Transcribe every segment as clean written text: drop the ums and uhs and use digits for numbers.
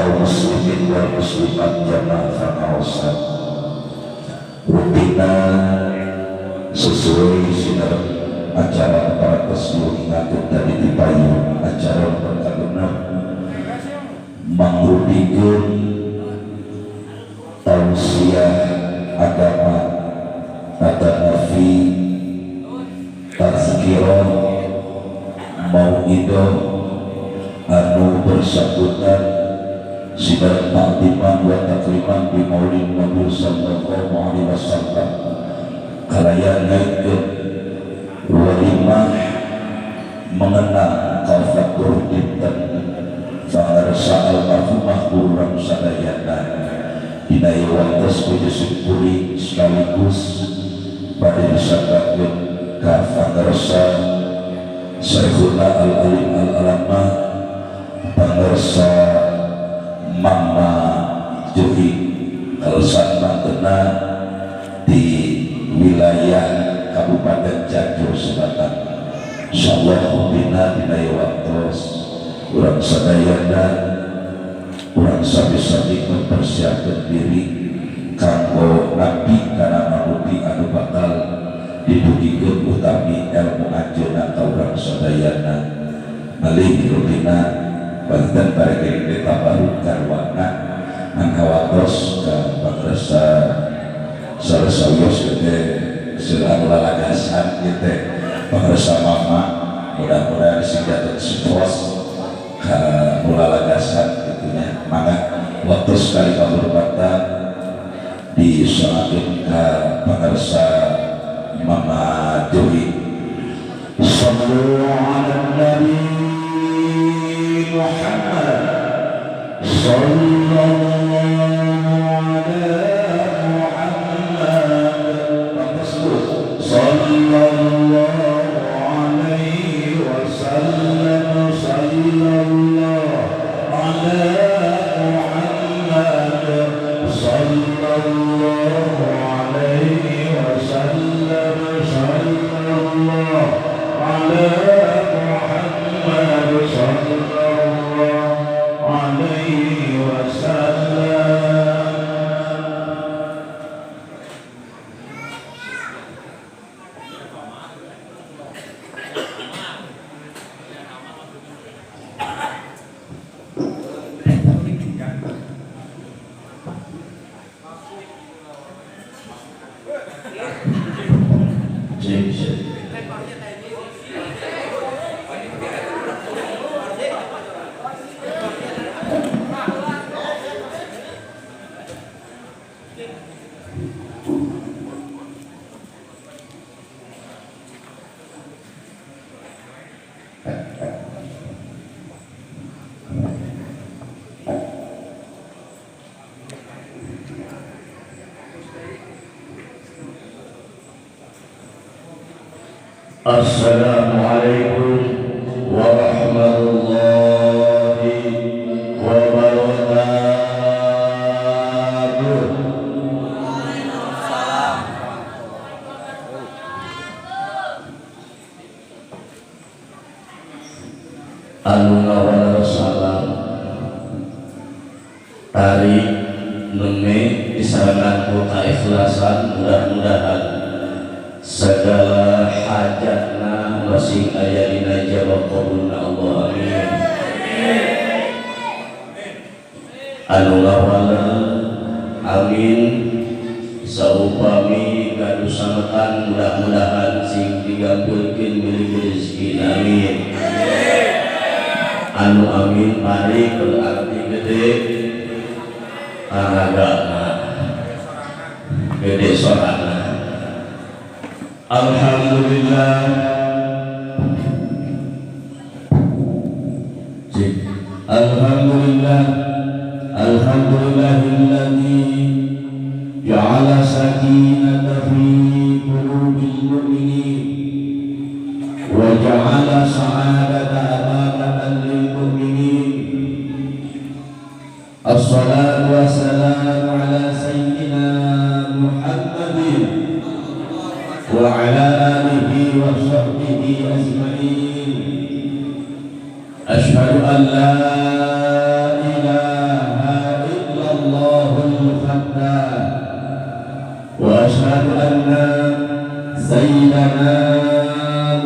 Kaum muslimin wal muslimat jamaah pangaosan rutina sesuai sinar acara para kesulungan tadi dipayung acara perkawinan mangrudikeun tausiah agama atanafi tazkirah mau'idah anu bersangkutan sidang takdiman wa takriman di maulid Nabi sallallahu alaihi wasallam kalayan ngaitkeun walimah mengenang kafatur dinten pangarsa almarhumah urang sadayana dina ieu waktos puji syukuri sekaligus bade disanggakeun ka pangarsa Syekhuna Al-Alim Al-Alamah pangarsa Mama Juhi Kalsan Mantena di wilayah Kabupaten Cianjur Selatan. Insyaallah bina dina ieu waktos urang sadayana urang sami-sami mempersiapkan diri kanggo nabi kana manuti anu bakal didugikeun utami ilmu anjeunna ka urang sadayana. Malih rupina banten bari tabaruk karwana ngan hawatos ka pangresa salah-sawios teh seueur lalagasan ieu teh pangresa mama mudah-mudahan sing jatuh support ka lalagasan kitu nya. Mangga waktu sekali kahormatan disalakeun ka pangresa Mama Juhi. Sallu ala Nabi Muhammad sallallahu ala Muhammad sallallahu alaihi wasallam sallallahu ala Muhammad sallallahu alaihi wasallam sallallahu ala Muhammad sallallahu alaihi wasallam. Assalamualaikum warahmatullahi wabarakatuh. Waalaikumsalam. Anu ngawaler salam tarik neme disarangan ku keikhlasan, mudah-mudahan segala hajatna masing aya dina jawab qabulna Allah, amin. Anu ngawaler amin saupami gaduh sametan mudah-mudahan sing digampilkeun milik rezeki, amin. Anu amin pari berarti gede tanagana gede sorana. Alhamdulillah. Alhamdulillah. Alhamdulillahilladzi ja'ala sakinata fi qulubil mu'minin wa ja'ala sa'adata amanatan lil mu'minin. Assalatu wassalamu ala sayyidina Muhammadin wa ala alihi wa sahbihi ajma'in. Ashhadu an la ilaha سيدنا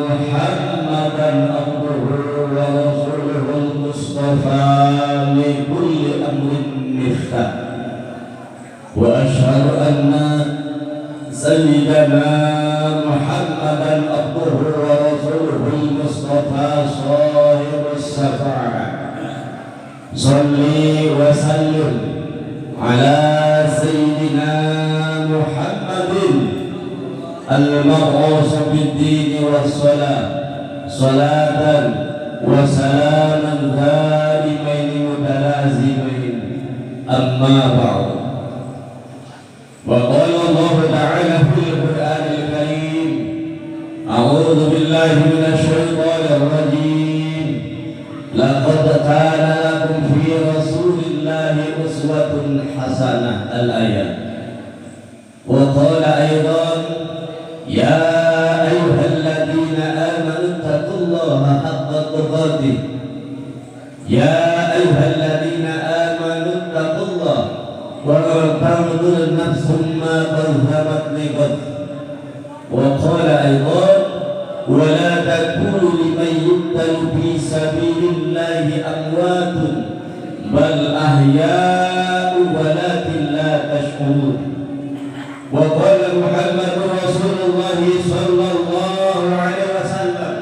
محمدا عبده ورسوله المصطفى لكل أمر مفتاح وأشهد أن سيدنا محمدا عبده ورسوله المصطفى صاحب الشفاعة. صلي وسلم على سيدنا محمد المبعوث بالدين والصلاة صلاة وسلاما دائمين متلازمين. أما بعد، وقال الله تعالى في القرآن الكريم: أعوذ بالله من الشيطان الرجيم، لقد كان لكم في رسول الله أسوة حسنة، الآية. وقال أيضا: يا أيها الذين آمنوا اتقوا الله حق تقاته، يا أيها الذين آمنوا اتقوا الله ولتنظر نفس ما قدمت لغد. وقال أيضا: ولا تكونوا لمن يقتل في سبيل الله أموات بل أحياء ولكن لا تشعرون. وقال محمد رسول الله صلى الله عليه وسلم: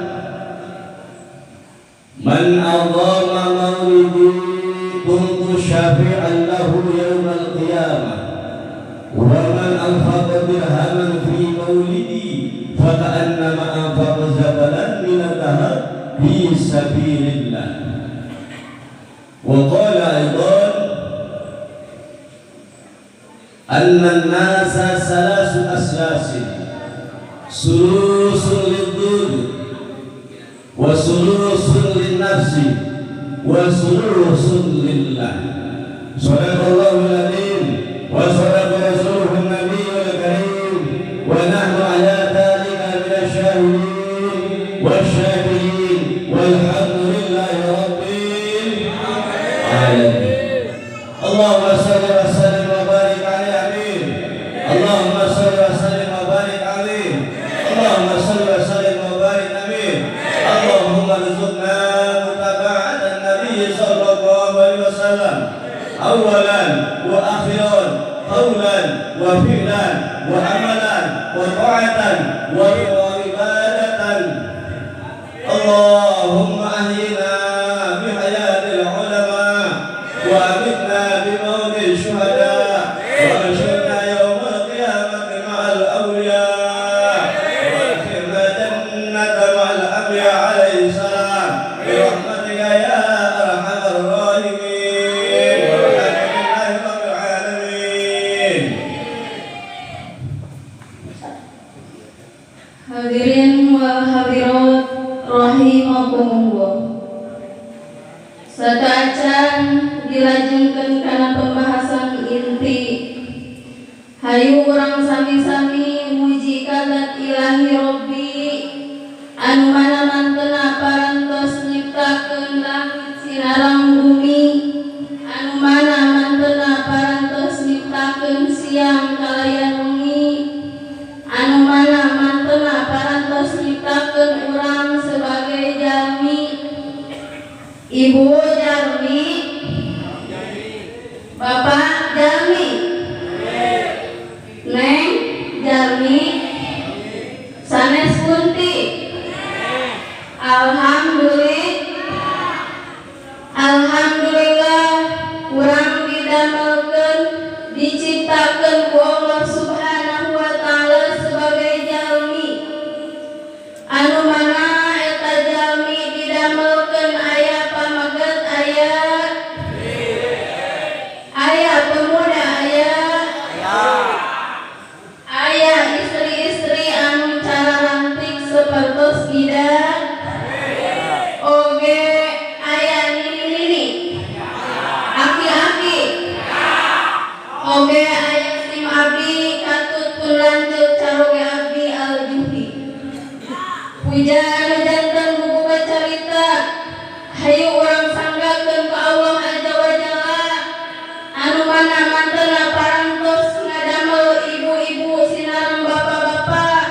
من أضام مولدي كنت شافعا له يوم القيامة، ومن أنفق درهما في مولدي فكأنما أنفق جبلا من الذهب في سبيل الله. وقال أيضا: أن الناس ثلاث أسلاس، سلوس للدود، وسلوس للنفس، وسلوس لله. صدق الله العظيم وصدق رسوله النبي الكريم، ونحن على ذلك من الشاهدين والشاكرين، والحمد لله رب العالمين. اللهم صل وسلم وبارك عليه، امين. اللهم صل وسلم وبارك عليه، اللهم صل وسلم وبارك، امين. اللهم ارزقنا متابعة النبي صلى الله عليه وسلم أولا وآخرا، قولا وفعلا وعملا وطاعة وعبادة. اللهم أحينا بحياة العلماء، وأمتنا بموت الشهداء، وأنشرنا يوم القيامة مع الأولياء، وأدخلنا الجنة مع الأنبياء عليه السلام برحمتك يا أرحم الراحمين. والحمد لله رب العالمين. Hadirin wal hadirat rahimakumullah. Sateuacan dilajengkeun kana pembahasan inti. Hayu urang sami-sami muji ka Dzat Ilahi Robbi anu mana mantena parantos nyiptakeun langit sinareng bumi, anu mana mantena parantos nyiptakeun siang kalayan wengi, anu mana mantena parantos nyiptakeun urang sebagai jalmi. Ibu jalmi, bapak jalmi, neng jalmi, sanes kunti. Alhamdulillah, alhamdulillah urang didamelkeun, diciptakeun ku Allah Subhanahu wa taala sebagai jalmi, anu mana eta jalmi didamelkeun aya pamegat, aya aya pemuda, aya aya istri-istri anu cararantik sepertos ida, oge aya nini-nini, aki-aki, oge aya sim abdi katut pun lanjut caroge abdi al-juhdi. Puja anu janten buku carita, hayu urang sanggakeun ka Allah Azza wa Jalla anu mana mantena parantos ngadamel ibu-ibu sinareng bapak-bapak,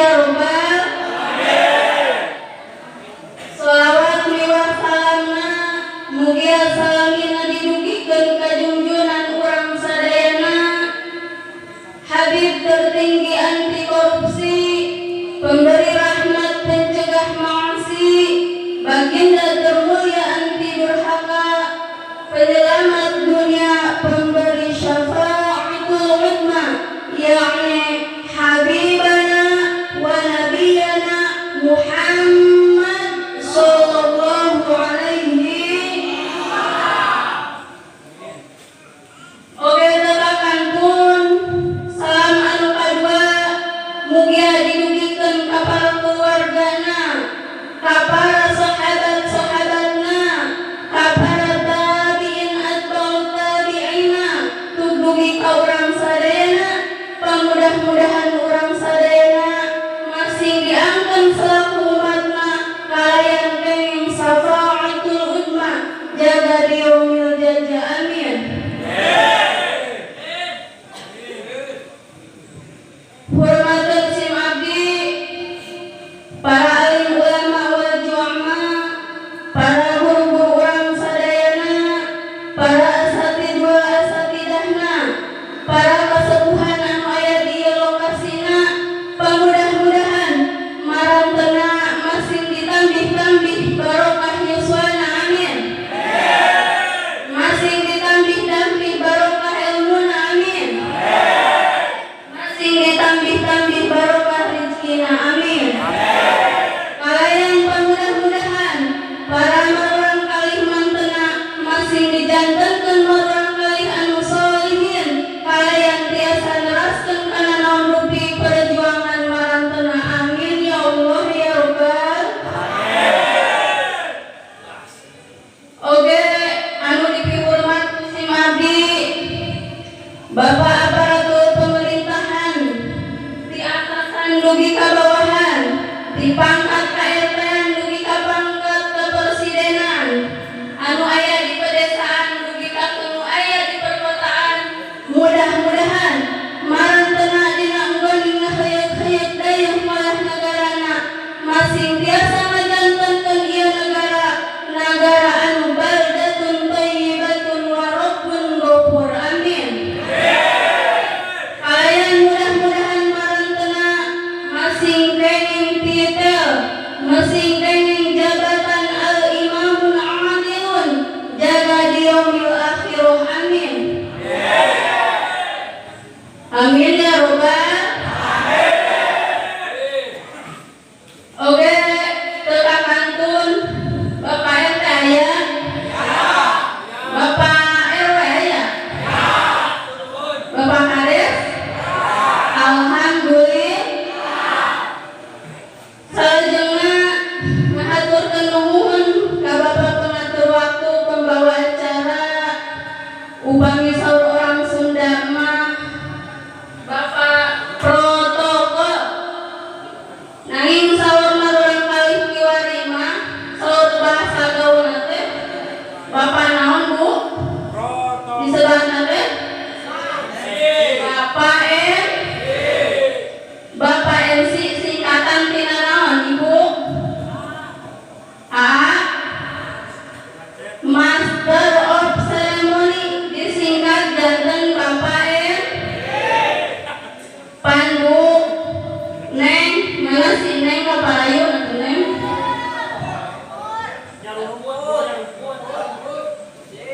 ya Rabbal. Sholawat miwah salamna mugia salamina didugikeun ka junjunan urang sadayana, Habib tertinggi anti korupsi, pemberi rahmat, pencegah maksi, baginda termulia anti durhaka, penyelamat dunia, pemberi syafaatul uzma, yakni habibana wa nabiyana Muhammad sallallahu alaihi. Oke, tetakan pun salam anu kadua mugia didugikeun ka para keluargana, ka para sahabat-sahabatna, ka para tabi'in atba'ut tabi'ina, dugi ka urang sadayana. Pamudah-mudahan urang sadayana masing diangkeun selaku umatna kalayan kenging syafaatul uzma jaga di yaumil jaza, amin. Hormatan sim abdi para alim ulama wal juama, para guru-guru urang sadayana, para asatid wal asatidahna, para kasepuhan anu aya di ieu lokasina, pamudah-mudahan marantena masing ditambih-tambih barokah yuswana, amin. Masing ditambih-tambih barokah ilmuna, amin. Masing ditambih-tambih barokah rezekina, amin. Kalayan pamudah-mudahan para marurang kalih mantena masing dijantenkeun marurang kalih anu solihin, kalayan tiasa neraskeun kana naon rupi perjuangan marantena, amin ya Allah ya Rabbal. Oke, anu dipihormat ku sim abdi Bapak aparatur pemerintahan di atasan dugi ka bawahan, di pangkat ka-RT-an dugi ka pangkat kepresidenan, anu aya di pedesaan dugi ka nu aya di perkotaan, mudah-mudahan marantena dina enggon ngaheuyeuk-heuyeuk dayeuh malah negarana masing tiasa ngajantenkeun ieu negara, nagara anu baldatun thayyibatun wa rabbun ghafur, amin. Kalayan mudah-mudahan marantena masing kenging titel, masing kenging jabatan al imamun adilun jaga di yaumil akhirah, amin. Amin ya robbal. Oke, teu kantun Bapak RT aya, Bapak RW aya, Bapak Kades, alhamdulillah. Salajengna ngahaturkeun nuhun ka Bapak pengatur waktu pembawa acara, upami saur orang Sunda mah Bapak protokol, nanging saur marurang kalih kiwari mah saur bahasa gaulna teh Bapak naon, Bu, disebutna teh Bapak M, Bapak MC singkatan tina naon, Ibu? A, Master of Ceremony disingkat janten Bapak M. Pandu Neng, mana si Neng kaparayu atuh Neng?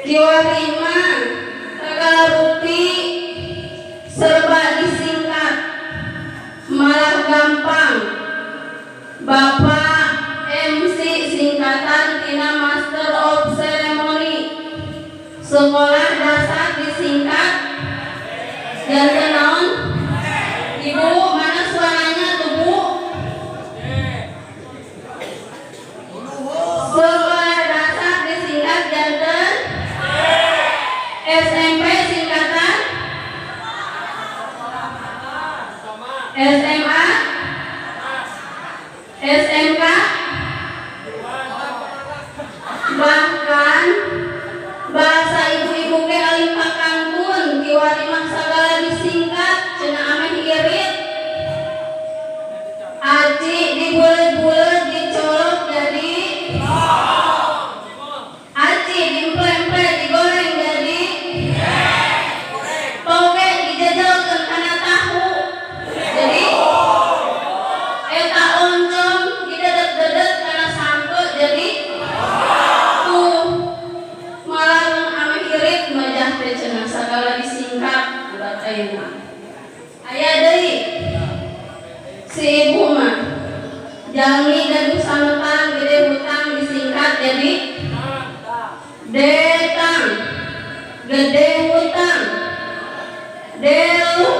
Kiwari mah sagala rupi serba disingkat malah gampang. Bapak MC singkatan tina Master of Ceremony. Sekolah dasar disingkat janten naon? Ibu, mana suaranya tuh, Bu? Sekolah dasar disingkat janten. Si ibu mah jalmi gaduh sametan gede hutang disingkat jadi detang, gede hutang, delu,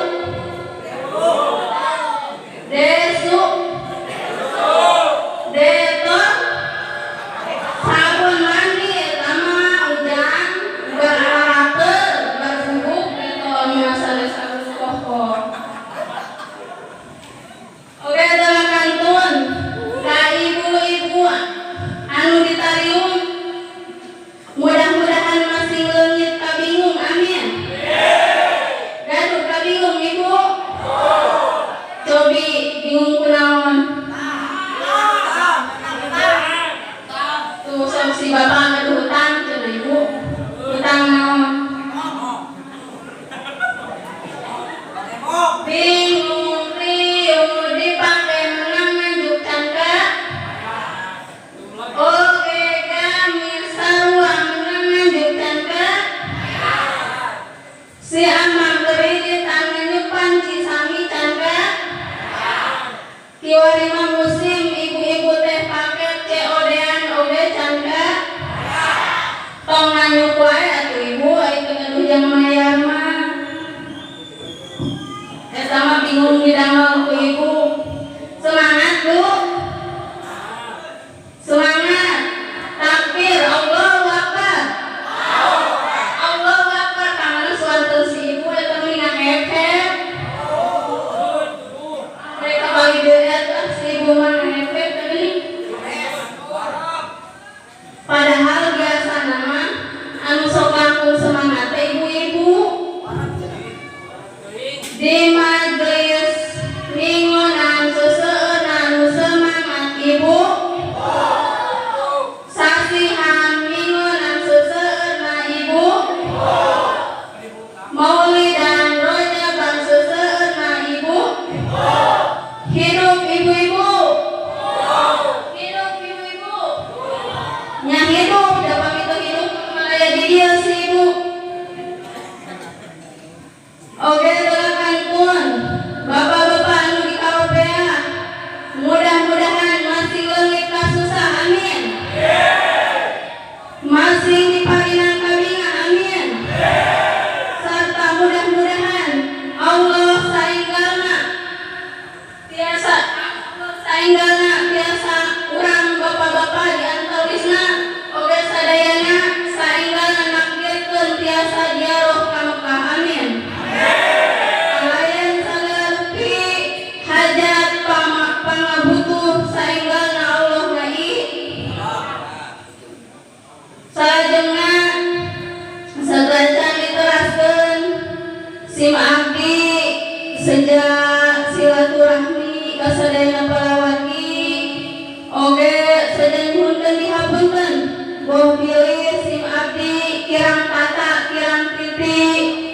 desu, deto, sabun mandi eta mah ujang ubar ararateul, ubar bubuk deto mah sanes sabun kokoh. Oke, dalam kantun ka ibu-ibu anu ditariung mudah-mudahan masih leungit kabingung, amin. Gaduh kabingung ibu? Cobi bingung kunaon? Tuh sok si bapak gaduh hutang cenah ibu. Hutang naon? Bingung riuh dipake menang nganjuk cangka. Oke kami sarua menang nganjuk cangka. Si amang keriditan nganjuk panci sami cangka. Kiwari mah musim ibu-ibu teh paket COD-an oge cangka. Tong nganjuk wae atuh ibu ai teu gaduh jang mayar mah. Eta mah bingung didamel ku ibu. Semangat Bu. Semangat. Takbir Allahu Akbar. Allahu Akbar. Kamana suanten si ibu eta mah ngahep-hep. Mereka bagi deui atuh si ibu mah ngahep-hep teh. Padahal biasana mah anu sok langkung semangat teh ibu-ibu. Di majelis mingguan seseueurna nu semangat ibu. Sasihan mingguan seseueurna ibu. Maulidan rojaban seseueurna ibu. Hidup ibu-ibu. Hidup ibu-ibu. Nya hidup, da pamit hidup mah aya di dieu si ibu. Oke, kantun bapak-bapak anu di Karopea mudah-mudahan masih leungit kasusah, amin. Masih diparinan kabinga, amin. Serta mudah-mudahan Allah sainggalna tiasa, Allah sainggalna tiasa urang bapak-bapak di antawisna oge sadayana sainggalna nakdirkeun tiasa ziarah ka Mekah, amin. Kalayan sagala hajat pangabutuh saenggalna Allah ngai. Salajengna satacan diteraskeun sim abdi sejak silaturahmi ka sadayana palawargi oge seja nyuhunkeun dihapunten boh bilih sim abdi kirang tata, kirang titi,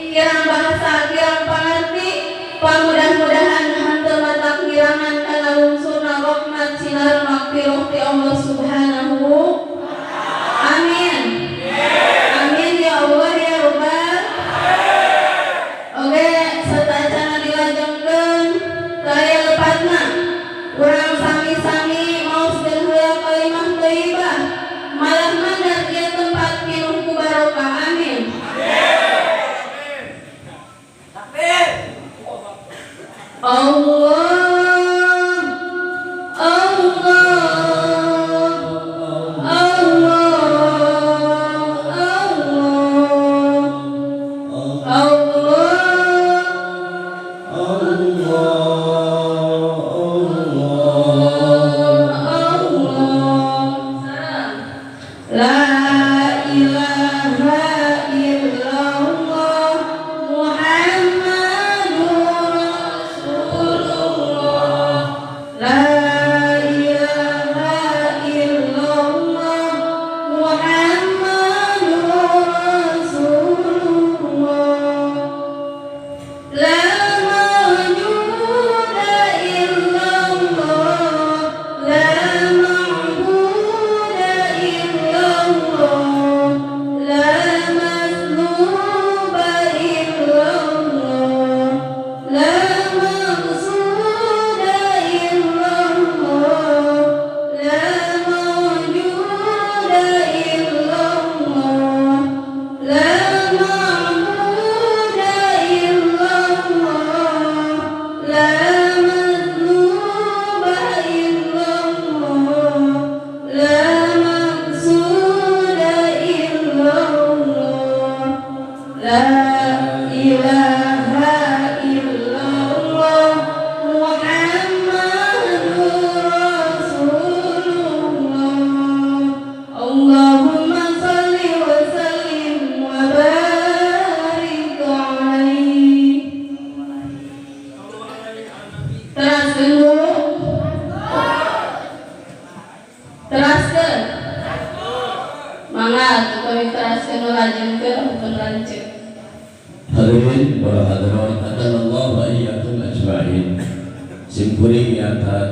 kirang bahasa, kirang pangerti. Pamudah-mudahan henteu matak ngirangan kana lungsurna rahmat sinar magfirah ti Allah Subhanahu. Amin. Amin ya Allah ya Rabbal. Oke, satacana dilajengkeun kaya lepatna urang sami-sami maoskeun heula kalimah thayyibah malah mandar ieu tempat pinuh ku barokah, amin. Allah Allah. niatan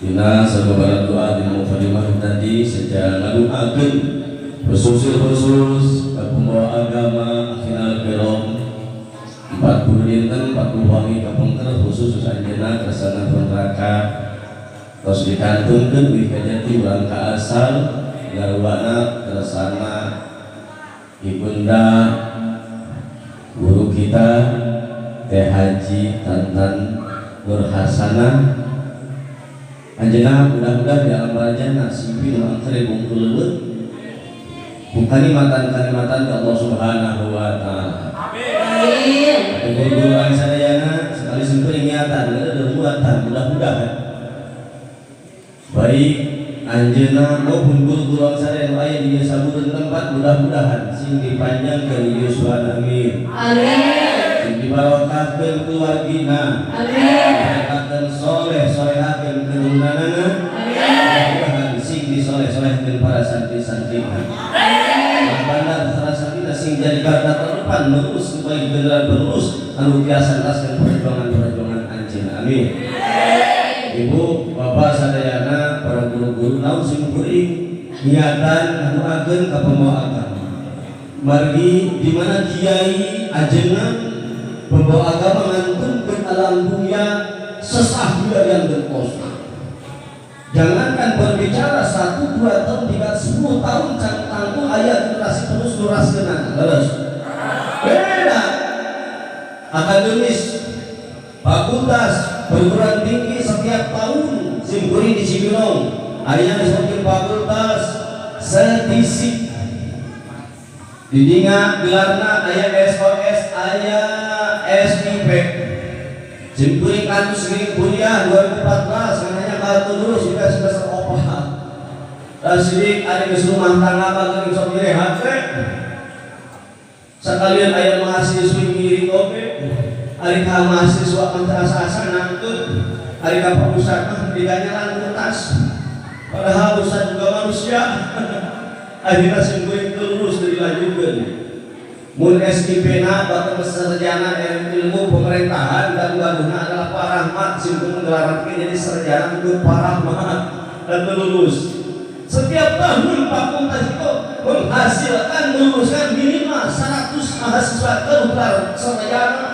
dina sababaraha doa dina mukadimah tadi secara ngadoakeun khusus ka pembawa agama akhirul kiram 40 dinten 40 wangi kapengker khusus anjeunna kersana kontraka tos dikantunkeun wih kajati urang ka asal garwana kersana ibunda guru kita Teh Haji Tantan Nur Hasanah anjeunna mudah-mudahan di alam barjana simpil angker bungkul leuweut bukan-kalimatan ke Allah Subhanahu wa taala. Amin. Guru-guru sadayana sekali simpuring niatan ada muatan mudah-mudahan baik anjeunna maupun guru-guru sadayana aya di sabureun tempat mudah-mudahan sing dipanjangkeun yuswa amin. Amin. Sing dibarokahkeun keluargina. Amin. Barokahkeun soleh solehakeun keturunanana. Amin. Mudah-mudahan sing disoleh-solehkeun para santri-santrina. Amin. Bandar sarasana sing jadi garda terdepan menerus sebagai generasi penerus anu tiasa neraskeun perjuangan-perjuangan anjeun. Amin. Ibu, bapak sadayana, para guru-guru naon sing kuring niatan ngadoakeun ka pembawa agama. Margi di mana kiai ajengan pembawa agama ngantunkeun alam dunia sesah dia yang berkosa. Jangankan berbicara 1, 2 tahun, 3, 10 tahun can tangguh aya generasi terus luraskeunana. Leres. Beda. Akademis, fakultas, perguruan tinggi setiap tahun simkuring di Cibinong aya disebutkeun fakultas statistik. Di dinga gelarna aya SOS, aya SIP. Simkuring kantus ngiring kuliah 2014 ngananya kartu lulus sudah semester opat. Dan sidik ada geus rumah tangga mah geuning sok direhat we. Sekalian aya mahasiswi ngiring oge. Ari ka mahasiswa mah teu asa-asa nangtut. Ari ka Pak Ustad mah diganyalan ku tas. Padahal ustad juga manusia. Akhirnya simkuring teu lulus teu dilanjutkeun. Mun SIP na bakal sarjana ilmu pemerintahan dan gaduhna adalah Pak Rahmat simkuring ngelaratkeun jadi sarjana untuk Pak Rahmat dan lulus. Setiap tahun fakultas itu menghasilkan meluluskan minimal 100 mahasiswa keluar sarjana.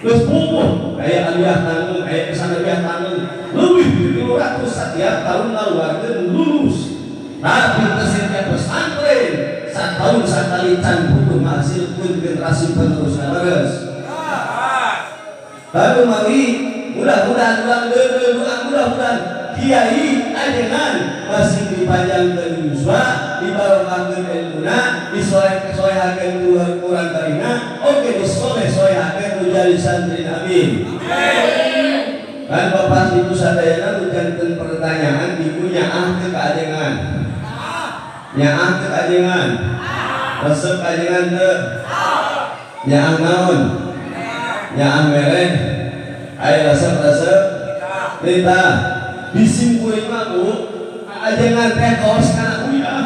Geus pupuk aya aliyah tanggung, aya kesanawiyah tanggung lebih dari 200 setiap tahun ngaluarkeun lulus. Tapi setiap pesantren setahun sekali can butuh menghasilkan generasi penerus terus. Lalu mari mudah-mudahan ulang deui mudah-mudahan kiai ajengan masih dipanjangkeun yuswa, dibarokahkeun ilmuna, disoleh-solehakeun urang karina, oge disoleh-solehakeun nu jadi santri. Amin. Kan bapak ibu sadayana nu janten pertanyaan ibu nyaah teu ka ajengan. Nyaah teu ka ajengan. Resep ka ajengan teu? Nyaah naon? Nyaah mere. Aya resep-resep? Rita. Disimpuling mah Bu, ajengan teh kaos kana uyah.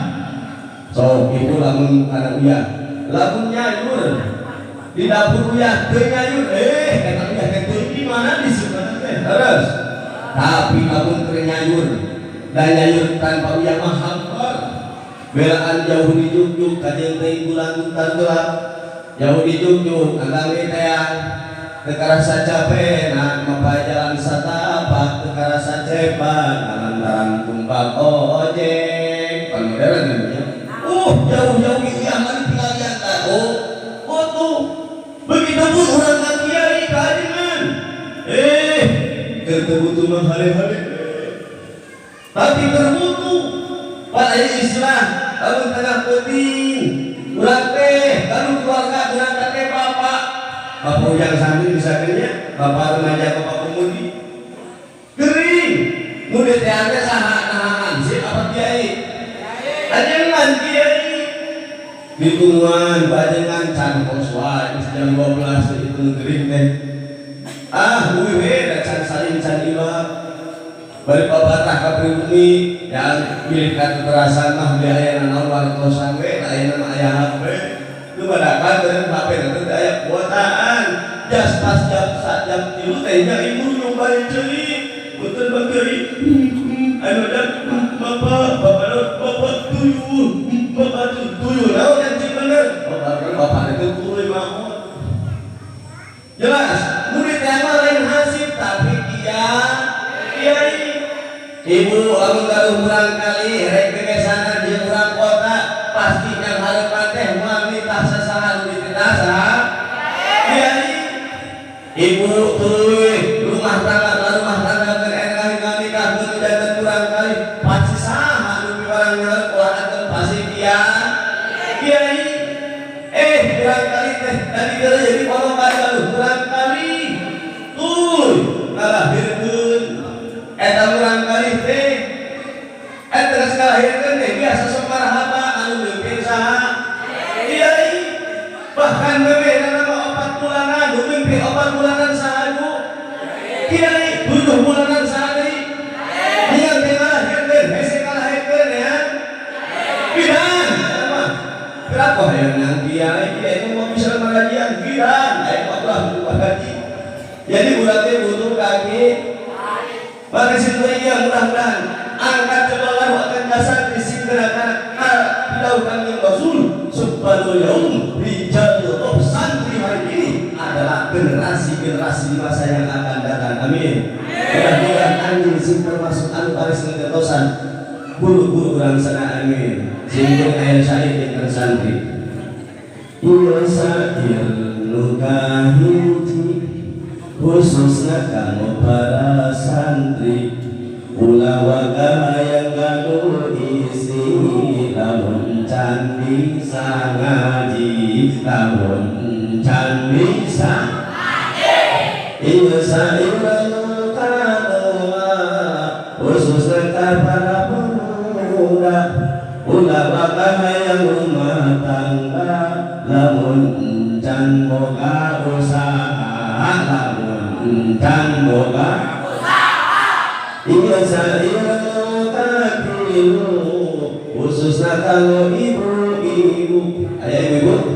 So, ibu lamun kana uyah. Lamun nyayur di dapur uyah teu nyayur, eta uyah teh teu di mana disimpan teh. Terus. Tapi lamun keur nyayur dan nyayur tanpa uyah mah hampir. Belaan jauh di Jogja kajeun teuing bulan hutan gelap. Jauh di Jogja anggang teang. Teu karasa capek nah mapay jalan satapak teu karasa cepat lantaran tumpak ojek pan modern namanya. Jauh-jauh ieu mah tinggal diantar. Oh tuh. Begitu pun urang ka kiai ka ajengan. Keur teu butuh mah hale-hale. Tapi keur butuh pan aya istilah lamun tengah peuting urang teh lamun keluarga urang teh bapak bapak ujang santri misalnya, bapak remaja, bapak pemudi kering, muda teh saha nahaan sih apa kiai? Ajengan kiai ditungguan, bajengan can kos wae jam 12 itu kering teh. Ah, uwi we da can salin can ilap. Bari pabatah ka pribumi yang milik ka keterasan mah biaya naon wartosan we, aya mah aya HP. Itu badakan beureum HP teh aya kuotaan. Jas pas jam 3 teh nya ibu. bari ceuli punten Pak Kiai anu dan bapak bapak bapak tuyul bapak tuyul naon yang cing bener bapak bapak itu tuluy maot jelas murid yang lain hasib tapi dia kiai ibu lamun gaduh murangkali rek bebesanan jeung urang kota pasti yang hareupan teh moal nitah sasaha nu dititah saha kiai ibu tuluy rumah tangga keur enak nikah nu janten murangkali pasti saha nu piwarang nyaho ulah anteun pasti dia kiai murangkali teh tadi geura jadi ponokan gaduh murangkali tuluy ngalahirkeun eta murangkali teh eta geus ngalahirkeun teh biasa sok marhaba anu mimpin saha kiai bahkan memehna mah 4 bulanan nu mimpin 4 bulanan saha ibu kiai 7 bulanan saha deui nya teh ngalahirkeun hese ngalahirkeun ya bidan mah kenapa hayang nang kiai kiai mah bisa marajian bidan aya mah ulah gaji jadi urang teh butuh kaki maka situ iya mudah-mudahan angkat coba akan dasar di gerakan al kanjeng Rasul subhanallahu yaum rijalul top santri hari ini adalah generasi-generasi di masa yang akan datang. Amin. Mudah-mudahan anjing sing termasuk anu paling ngetosan guru-guru urang sana. Amin. Sing aya sae jeung santri ieu sair nu kahiji khususna kanggo para santri ulah waga yang gaduh isi lamun can bisa ngaji lamun can bisa ngaji ieu sair nu kadua khususna ka para pemuda ulah waga yang rumah tangga lamun can boga usaha lamun can boga usaha ieu sair nu katilu khususna kanggo ibu-ibu aya ibu-ibu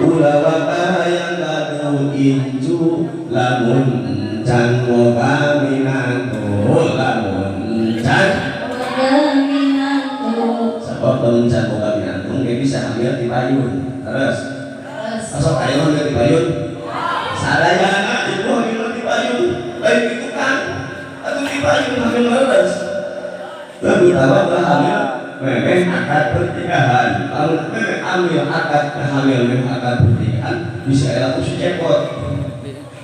ulah waka hayang gaduh incu lamun can boga minantu lamun can boga minantu sabab lamun can boga minantu ge bisa hamil di payun terus asok aya hamil di payun sadayana ibu hamil di payun lain kitu kan atuh di payun hamil leres terutama hamil memeh akad pernikahan lamun memeh ambil akad hamil memeh akad pernikahan bisa ela ku si cepot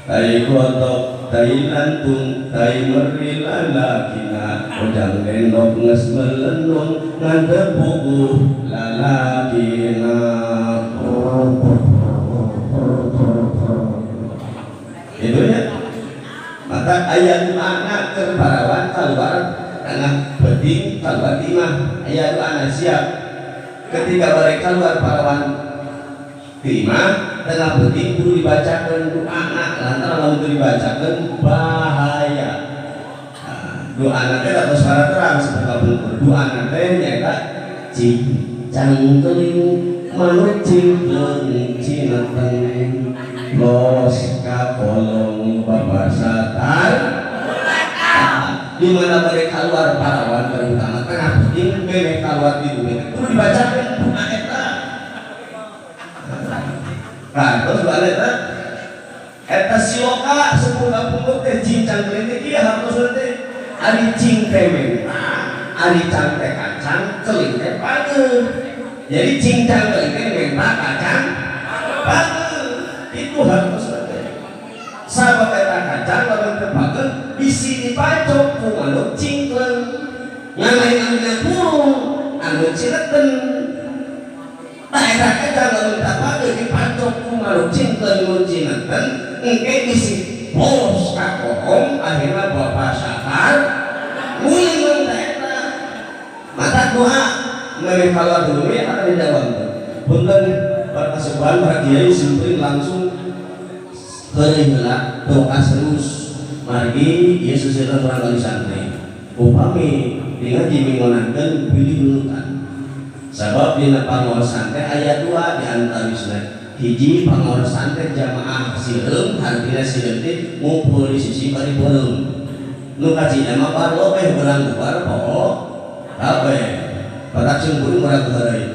tai kotok tai lantung tai meri lalakina ojang lendok geus melenung ngan teu puguh lalakina itu nya maka aya doana keur parawan kaluar tengah penting keluar imah aya doana siap ketika balik keluar parawan di imah tengah penting kudu dibacakan doana lantaran lamun teu dibacakan bahaya. Nah, doana teh lamun suara terang sebuka bungkur doana teh nyaeta cing cangkeling manuk cingkleung cineteng los ka kolong babasatar di mana mereka keluar parawan terutama tengah penting memeh keluar di bumi kudu dibacakeun doa eta. Nah, terus doa eta eta siloka sepuh kapungkur teh cincang teh kieu hartosna teh ari cing teh menta ari cang teh kacang keling teh pageut. Jadi cincang keling teh menta kacang pageut itu hartosna teh. Sabab eta kacang lamun teu pageut bisi dipacok ku manuk cingkleung ngan lain anu burung anu cileten tah eta kacang lamun teu pageut dipacok ku manuk cingkleung nu cineten engke bisi bos ka kohong akhirna bapak sakar nguling tah eta mata doa memeh kaluar bumi akan dijawab punten para kasubuhan para kiai simpuling langsung heureuy heula doa serius margi ieu seseueurna urang kali santri upami di ngaji mingonankeun pilih nunutan sabab dina pangaosan teh aya dua di antawisna Hiji pangaosan teh jamaah sireum, hartina sireum teh ngumpul di sisi bari beureum. Nu kacida mah bar lobeh beurang bubar poho kabeh. Batak sing kuring urang heureuy.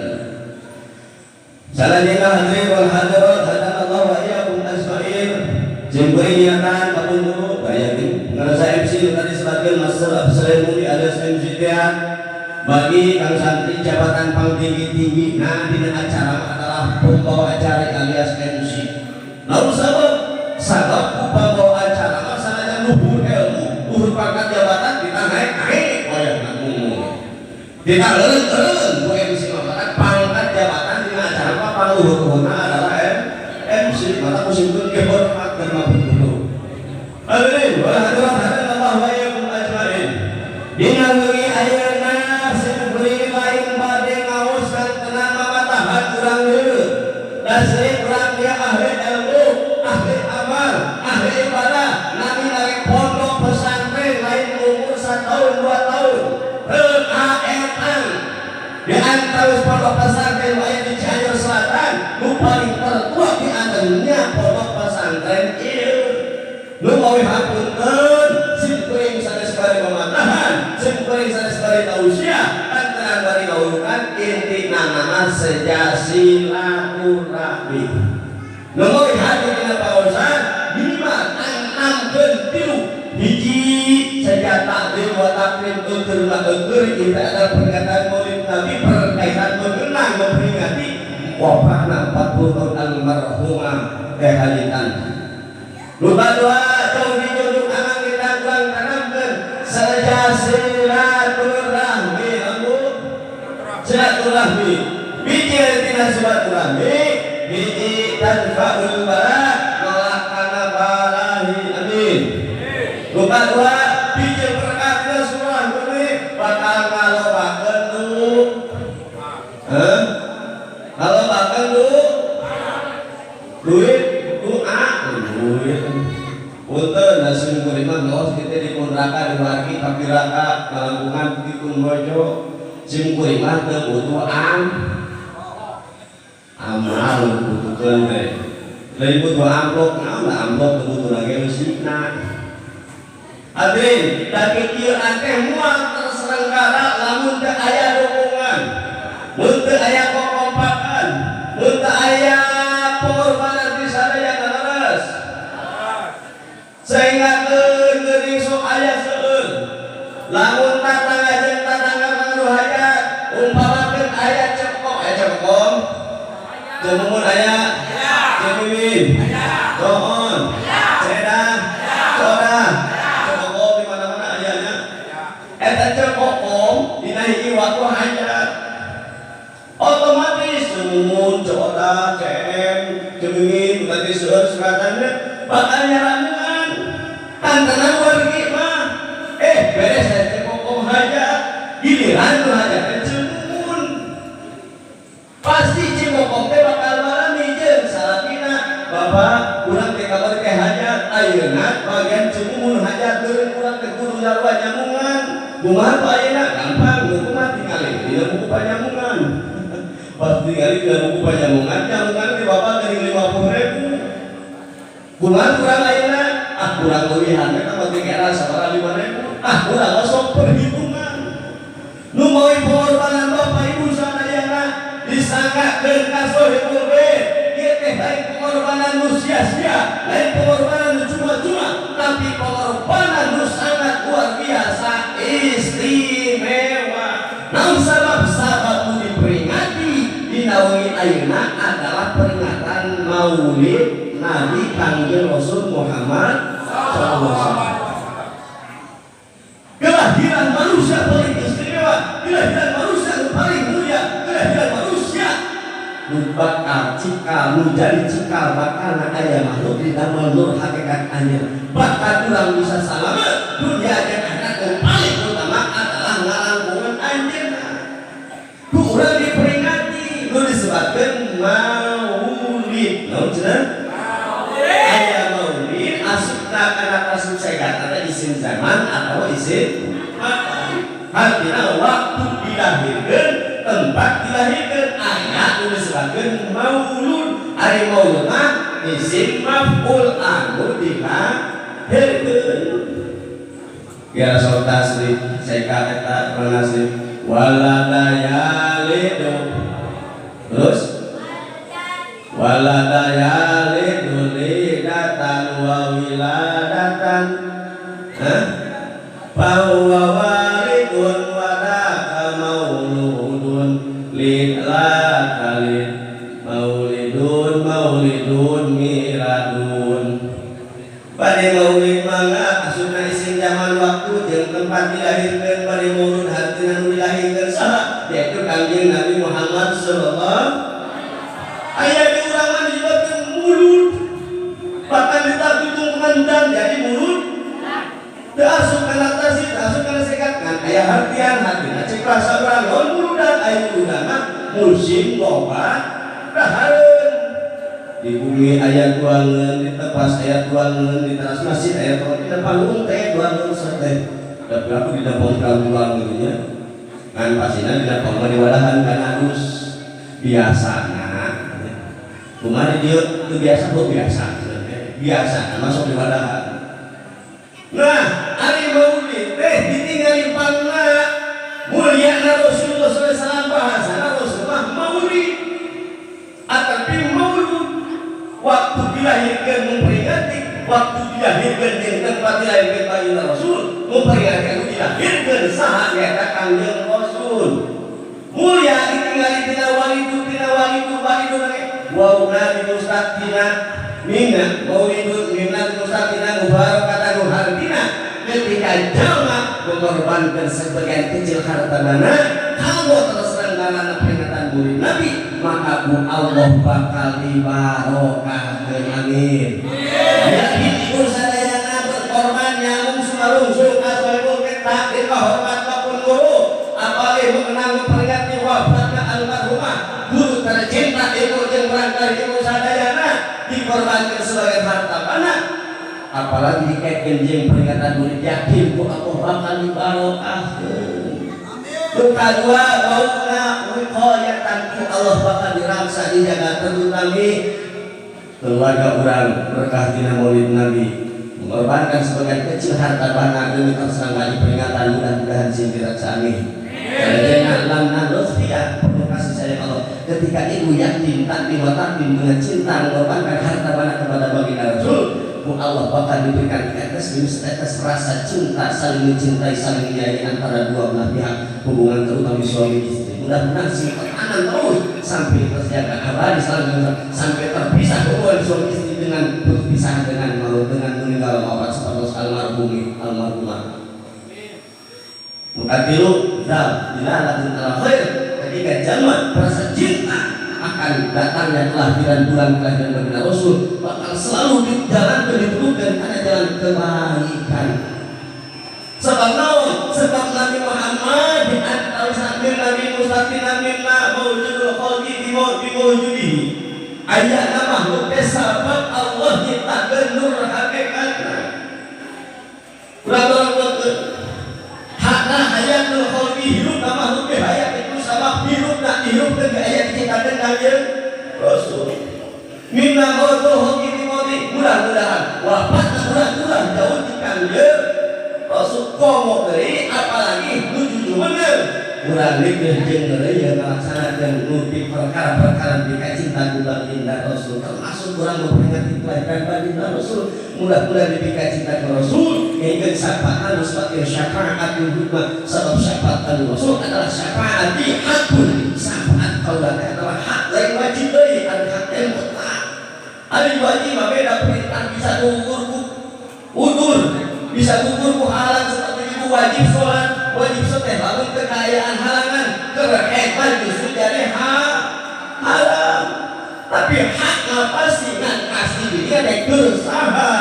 Salajengna hadirin wal hadirat hadanallahu wa iyyakum ajmain. Jeung kuring nyiatan kapungkur bayangkeun ngarasa MC nu tadi sebagian Master Absalem Muni alias MC teh bagi kang santri jabatan pang tinggi-tinggi nah dina acara adalah pembawa acara alias MC. Lalu sabab sabab ku pembawa acara mah sanajan luhur ilmu, luhur pangkat jabatan kita naik naik wayahna umum. Kita eureun-eureun ku MC mah pangkat jabatan dina acara mah pangluhur-luhurna adalah MC. Maka ku simkeun ge hormat dan mapun. Hadirin wal hadirat hadanallahu wa iyyakum ajmain. Dina wengi ayeuna sim kuring lain bade ngaos tenang mamatahan urang deui. Dasar urang dia ahli ilmu, ahli amal, ahli ibadah, nami lagi pondok pesantren lain umur 1 tahun 2 tahun. Teu di antara pondok pesantren aya di Cianjur Selatan, nu paling tertua di antaranya pondok pesantren ieu. Nu mawi hapunten, sim kuring sanes bari mamatahan, sim kuring sanes bari tausiah, kantenan bari ngawurukan intina nama seja silaturahmi. Nu mawi hati dina pangaosan minimal tanamkeun tilu hiji seja takdim wa takrim eueur la eueur itu adalah peringatan Maulid Nabi berkaitan mengenang memperingati wafatna 40 tahun almarhumah Teh Haji Tanti. Lupa dua jauh dijunjung angan kita kurang tanamkeun seja silaturahmi ambu silaturahmi biji tina silaturahmi biji tadfaul bala nolak kana balahi amin. Lupa dua biji berkat tina silaturahmi bakal ngalobakeun du ngalobakeun du duit doa duit. Punten da sim kuring mah los kitu di kontrakan di wargi kapiraka kalangkungan di Kunbojo sim kuring mah teu butuh amal butuhkeun teh lain butuh amplop naon da amplop teu butuh lagi eusina. Hadirin da kieu teh moal terselenggara lamun teu aya dukungan, mun teu aya kokompakan, mun teu aya pengorbanan di sadaya leres. Sehingga geuning sok aya seueur lamun tatangga jeung tatangga ngadu hajat umpamakeun aya cekok aya cekokom cemumun aya cemimin doon cedah codah cekokom di mana-mana ayana eta cekokom dina hiji waktu hajat otomatis cemumun codah cem cemimin berarti seueur suratannya bakal nyaramuan tantangan wargi mah beres saya cekokom hajat giliran tuh hajat cemumun pasti cekokom teh bakal balami jeung salakina bapak urang teh kabar teh hajat ayeuna bagian cemumun hajat beureum urang teh kudu sarua nyamungan kumaha tuh ayeuna gampang nu kumaha tingali dina buku panyamungan pas tingali dina buku panyamungan nyamungan di bapak geuning 50.000 kumaha kurang ayeuna ah kurang leuwihan eta mah era sabaraha 5.000 ah kurang sok perhitungan nu mawi pengorbanan bapak ibu sadayana disanggakeun ka sohibul bait ieu teh lain pengorbanan nu sia-sia lain pengorbanan nu cuma-cuma tapi pengorbanan nu sangat luar biasa istimewa. Naon sabab sabab nu diperingati dina wengi ayeuna adalah peringatan Maulid Nabi Kangjeng Rasul Muhammad sallallahu alaihi wasallam. Kelahiran manusia paling istimewa, kelahiran manusia yang paling mulia, kelahiran manusia nu bakal cikal, nu jadi cikal bakal aya makhluk di dalam nur hakikat anjeun. Bakal urang bisa salamet dunia jeung akhirat yang paling utama adalah ngalangkungan anjeunna. Ku urang diperingati nu disebutkeun maulid. Naon cenah? Aya maulid asupna kana kasuksesan eta isim zaman atau isim makan. Artinya waktu dilahirkan, tempat dilahirkan, aya nu disebutkeun maulud. Ari maulud mah isim maf'ul anu dilahirkeun. Ya Rasul tasrif seka eta manasib walada yalidu terus walada yalidu lidatan wa wiladatan fa huwa walidun wa daka mauludun lila talid maulidun maulidun miladun. Bade maulid mangga asupna isim zaman waktu jeung tempat dilahirkeun bade maulud hartina nu dilahirkeun saha yaitu Kangjeng Nabi Muhammad sallallahu aya di urang mah disebutkeun mulud bahkan ditungtungan dan jadi mulud teu asup kana tasih teu asup kana sekat ngan aya hartian hartina cek rasa urang naon muludan aya muludan mah musim loba dahareun. Di bumi ayat tuangan, di tepas ayat tuangan, di teras masjid ayat tuangan, di panggung teh tuangan teh. Tapi aku di dapur tuangan gitu nya. Kan pasina di dapur di wadahan kan halus biasana. Kumaha di dieu teu biasa bu biasa. Biasa masuk di wadahan. Nah, ari maulid teh ditinggali pangna mulyana Rasulullah sallallahu alaihi wasallam bahasana Rasulullah maulid. Atapi maulud waktu dilahirkan memperingati, waktu dilahirkan di tempat dilahirkan baginda Rasul memperingati anu dilahirkan saha nyaeta Kangjeng Rasul. Mulia ditinggali tina walidu tina walidu walidu wauna dimustatina mina maulidun mina dimustatina mubarakatan hartina ketika jalma mengorbankan sebagian kecil harta dana kalau terserang dalam peringatan murid Nabi maka ku Allah bakal dibarokahkeun. Amin. Yakin ibu sadayana berkorban nyamung sumarungsung aswaibul kita dikahormat pun guru apalagi mengenang memperingati wafatna almarhumah guru tercinta ibu jeung barangkali ibu sadayana dikorbankan sebagai harta bana apalagi dikaitkeun jeung peringatan murid yakin ku Allah bakal dibarokahkeun. Kedua bauna wiqayatan ku Allah bakal dirangsa dijaga terutami keluarga urang berkah dina maulid Nabi mengorbankan sebagian kecil harta bana demi terserang peringatan mudah-mudahan sing diraksa amin. Karena lamna lutfiyah penuh kasih sayang Allah ketika ibu yakin takdim wa takdim dengan cinta mengorbankan harta bana kepada baginda Rasul ku Allah bakal diberikan atas demi atas rasa cinta saling mencintai saling menyayangi antara dua belah pihak hubungan terutama suami istri mudah-mudahan sing tertanam terus sampai terjaga abadi sampai terpisah hubungan suami istri dengan berpisah dengan malu dengan meninggal wafat seperti almarhumi almarhumah. Mukatilu dzal dilalatin ala khair ketika zaman rasa cinta akan datangnya kelahiran bulan kelahiran baginda Rasul bakal selalu di jalan ditentukan ada jalan kebaikan. Sebab naon? Sebab Nabi Muhammad di antara Nabi Mustatina minna mawjudul khalqi bi mawjudihi. Ayana makhluk teh sabab Allah nyiptakeun nur hakikatna. Urang urang hakna hayatul khalqi hirup makhluk teh hayat itu sabab hirupna hirupkeun ge aya diciptakeun Kangjeng Rasul. Minna mawjudul khalqi bi mawjudihi mudah-mudahan wafat urang-urang jauh di Kangjeng Rasul komo deui apalagi nuju jumeneng urang mikir jeung deui ngalaksanakeun nuti perkara-perkara dika cinta ku baginda Rasul termasuk urang memperingati kelahiran baginda Rasul mudah-mudahan dipika cinta ku Rasul hingga syafaat sebagai syafaatul hukmah sebab syafaatul Rasul adalah syafaati hakun syafaat kaula adalah hak lain wajib deui ada hak yang mutlak ari wajib mah beda perintah bisa gugur ku udur bisa gugur ku halang seperti itu wajib sholat wajib seteh lamun kekayaan halangan kerehetan justru jadi haram tapi hak pasti ngan pasti dia ada kesaha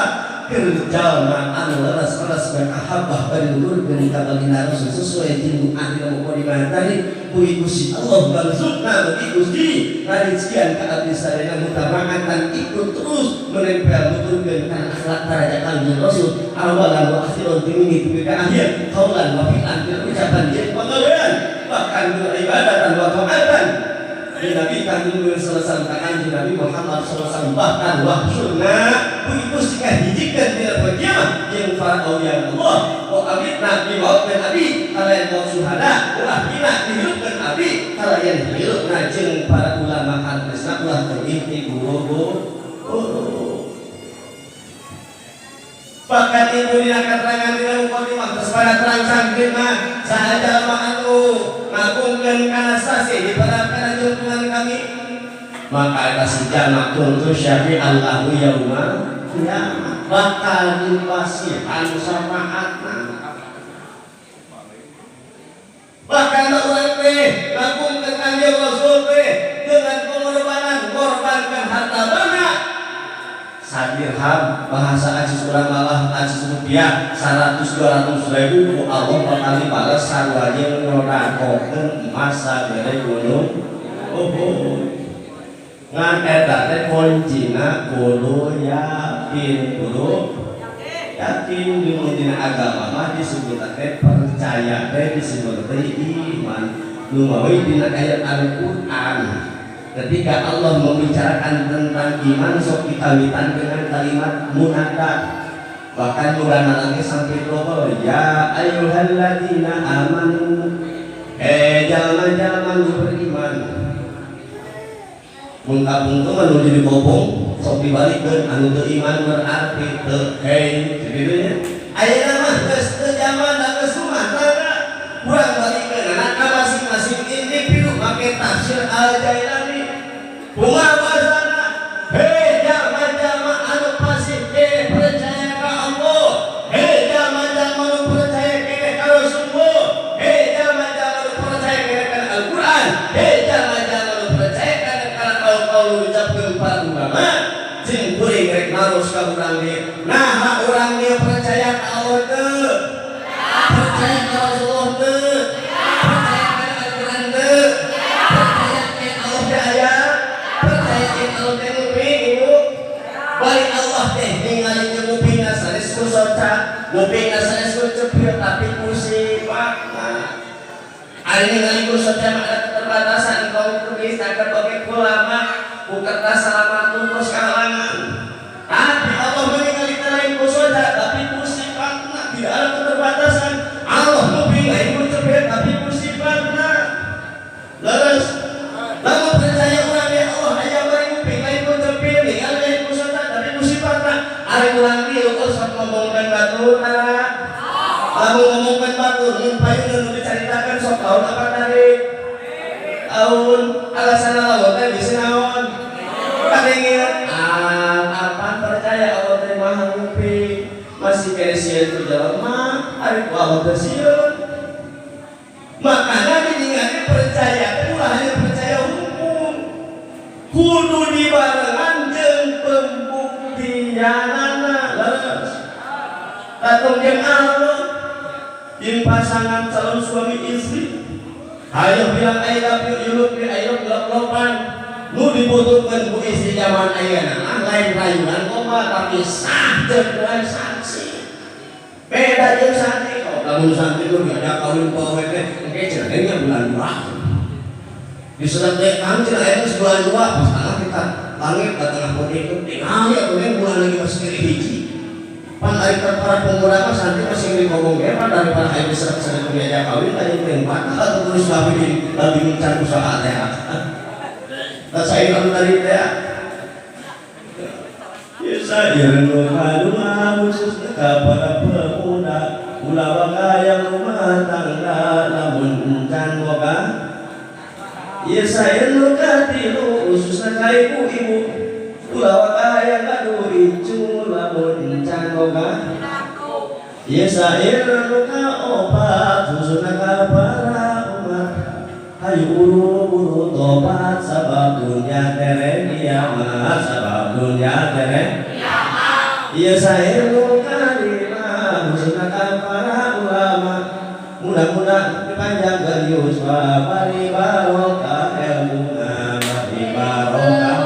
kerjalma anu leres-leres berkahabah bari luhurkeun ka baginda Rasul sesuai jeung doa dina mukadimah tadi mugi Gusti Allah barzukna mugi Gusti ngarizkian ka abdi sadayana mutamaatan ikut terus menempel nuturkeun kana akhlak daraja Kangjeng Rasul awalan wa akhiran timini tepi ka akhir qaulan wa fi'lan bil ucapan jeung pagawean bahkan bil ibadatan wa ta'atan Di Nabi Kanjeng sallallahu alaihi Nabi Muhammad sallallahu alaihi wasallam bahkan wahsyurna begitu sika hijikeun dina poe kiamat jeung para aulia Allah wa amitna bi mautna nabi kalayan maut syuhada ulah hina dihirupkeun abdi kalayan hirupna jeung para ulama hadisna ulah teuing ti guru. Bahkan ibu dina keterangan dina mukadimah terus pada terang sangkeun mah saha jalma anu ngagungkeun kana sasih dipadapkeun junjungan kami maka eta si jalma kuntu syafi'an lahu yauma kiamat bakal dipasihan syafaatna. Bahkan urang teh ngagungkeun Kanjeng Rasul teh dengan pengorbanan korbankan harta benda sadirham bahasa aziz urang malah aziz rupiah 100-200 ribu ku Allah bakal dibalas sarua jeung nyodakokeun emas sagede gunung Uhud. Ngan eta teh kuncina kudu yakin, kudu yakin di agama mah disebut teh percaya teh disebut teh iman. Lumawi dina ayat Al-Qur'an ketika Allah membicarakan tentang iman sok dikawitan dengan kalimat munada, bahkan munada lagi sampai global ya ayyuhalladzina amanu, jalma-jalma nu beriman. Mun kabungku mah nu jadi bobong sok dibalikeun anu teu iman berarti teu hei kitu nya. Ayeuna mah geus teu zaman da geus rumah tangga urang balikeun anak ka masing-masing individu make tafsir Al-Jailani. Kumaha bahasana? Hei jalma-jalma anu pasti percaya ka Allah, hei jalma-jalma anu percaya ka Rasulullah, hei jalma-jalma anu percaya ka Al-Qur'an, hei jalma-jalma anu percaya ka kaul-kaul ucapkeun para ulama, cing kuring rek naros ka urang dieu. Naha urang dieu percaya ka Allah teu? Percaya ka Rasulullah teu? Percaya ka Al-Qur'an teu? Percaya ka Allah teh aya? Percaya ka Allah teh nguping ibu? Balik Allah teh ningali jeung ngupingna sanes ku soca, ngupingna sanes ku cepil tapi ku sifatna. Ari ningali ku soca mah ada keterbatasan, kau tulis caket oge ku lama, ku kertas salaman tungkus kahalangan. Tapi Allah meninggali lain ku soca tapi ku sifatna tidak ada keterbatasan. Allah nguping lain ku cepil tapi ku sifatna. Leres. Lamun percaya urang ya Allah aya bari nguping lain ku cepil ningali lain ku soca tapi ku sifatna. Ari urang dieu sok ngomongkeun batur tara. Lamun ngomongkeun batur mun payun nu dicaritakeun sok taun apa tarik? Taun alasan lawan teh bisi naon? Kadengir apa percaya Allah teh maha nguping masih kene sieun ku jelema ari ku Allah teh sieun. Makanya diingatnya percaya teh ulah hanya percaya hukum, kudu dibarengan jeung pembuktianana. Leres katong jeung Allah jeung pasangan calon suami istri ayo bilang I love you, you love me, I love love-lovean. Nu dibutuhkan ku istri zaman ayeuna mah lain rayuan koma tapi sah jeung wae saksi. Beda jeung santri kok. Lamun santri nu diajak kawin ku awewe teh engke cenah nya bulan 2. Di surat teh kang cenah aya geus bulan 2 pas tengah kita langit ka tengah putih itu tinggal ya kemudian bulan lagi masih kiri hiji. Pan ari para pemuda mah santri masih ngeri ngomong ge pan daripada aya diserak-serak diajak kawin aya teh batal atuh terus lagi lagi mencan usaha teh. Dan saya anu tadi teh ya saya nu kadua khusus ka para pemuda ulah waka yang rumah tangga lamun encan boga. Ya saya nu katilu khususna ka ibu-ibu ulah waka yang gaduh incu lamun encan boga. Ya saya nu kaopat khususna ka para umat hayu buru-buru tobat sabab dunya tereng kiamat sabab dunya tereng kiamat. Ya saya nu kalima khususna ka para ulama mudah-mudahan dipanjangkeun yuswa bari barokah ilmuna bari barokah.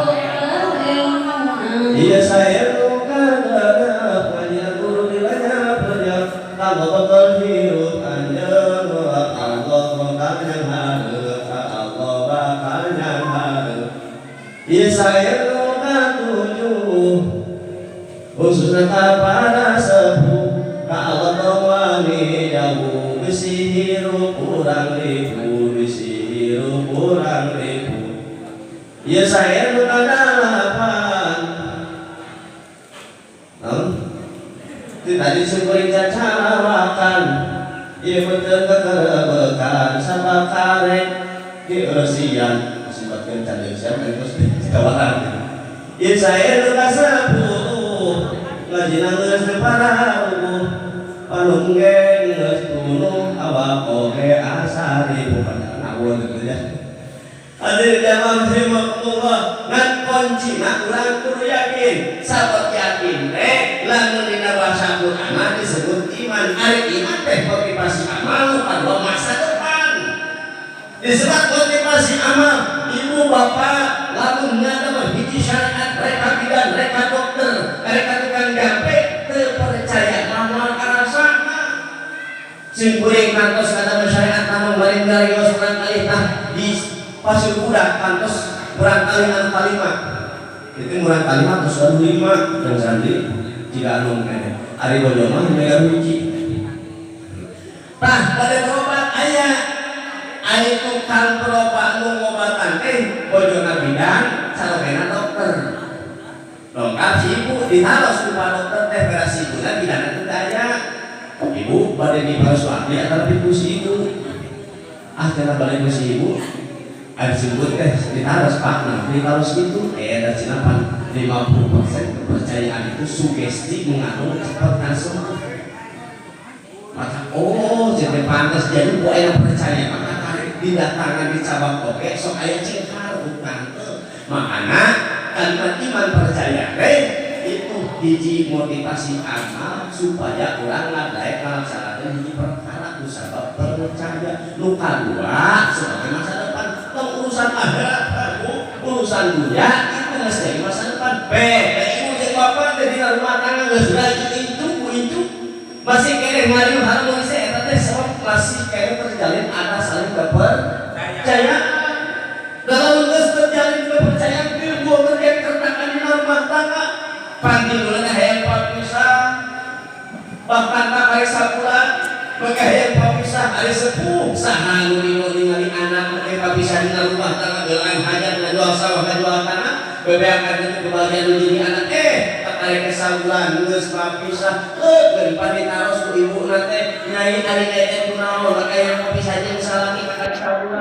Iya saya nu kagenep ngaji guru dilanyap-lenyap kanggo bekal hirup anjeun Allah bakal nyanghareup Allah bakal nyanghareup. Khususna ka para sepuh ka Allah tong wani jauh bisi hirup urang ribu bisi hirup urang ribu. Ieu sae nu kadalapan. Naon? Ti tadi syukurin cacarawakan ieu betul kekerebekan sabakarek dieusian sibatkeun can siapa terus ditawaran. Ieu sae nu kasepuh ngajina geus teu pararubuh panungge geus tuluh awak oge asa ribu padahal ngawur gitu ya. Hadirin jamaah rahimakumullah, ngan kuncina urang kudu yakin. Sabab yakin teh lamun dina bahasa Quran mah disebut iman. Ari iman teh motivasi amal nu kadua masa depan. Disebut motivasi amal ibu bapak lamun ngadamel hiji syariat reka bidan, reka dokter, reka tukang jampe teu percaya moal karasana. Sim kuring kantos ngadamel syariat namun bari ngarios urang kalih tah di Pasir Kuda kantos murang kali anu kalima itu murang kalima terus anu lima dan sandi jika anu kene ari bojo mah mega hiji tah bade berobat aya aya tukang berobat nu ngobatan teh bojona bidan carogena dokter lengkap si ibu ditaros ku pak dokter teh beras ibuna bidan teh aya ibu bade diparos abdi atawa ku si ibu ah cenah bade ku si ibu. Ada sebut teh ditaros pak, nah ditaros itu ada cenah pan 50% kepercayaan itu sugesti mengandung cepat langsung. Maka oh jadi pantas jadi ku aya percaya maka tarik didatangan dicabak oke sok aya cingkar bukan teu. Makana kalimat iman percaya teh itu hiji motivasi amal supaya urang ngadaek ngalaksanakeun hiji perkara ku sabab percaya. Nu kadua sebagai masa depan tong urusan akhirat bu, urusan dunia itu geus jadi masa depan. P, ibu jeung bapak teh dina rumah tangga geus rajin incu ku incu masih keneh ngariung harmonis eta teh sebab masih keneh terjalin ada saling kepercayaan. Dalam geus terjalin kepercayaan timbul terjadi keretakan dina rumah tangga panggil hayang papisah bahkan tak kali sabulan maka hayang papisah ari sepuh saha nu ningali anak make papisah dina rumah tangga geulaan hajat ngajual sawah ngajual tanah bebeakan itu kebahagiaan nu jadi anak tak kali sabulan geus papisah daripada ditaros ku ibuna teh nyai ari nyai teh kunaon maka hayang papisah jeung salaki kakak sabulan.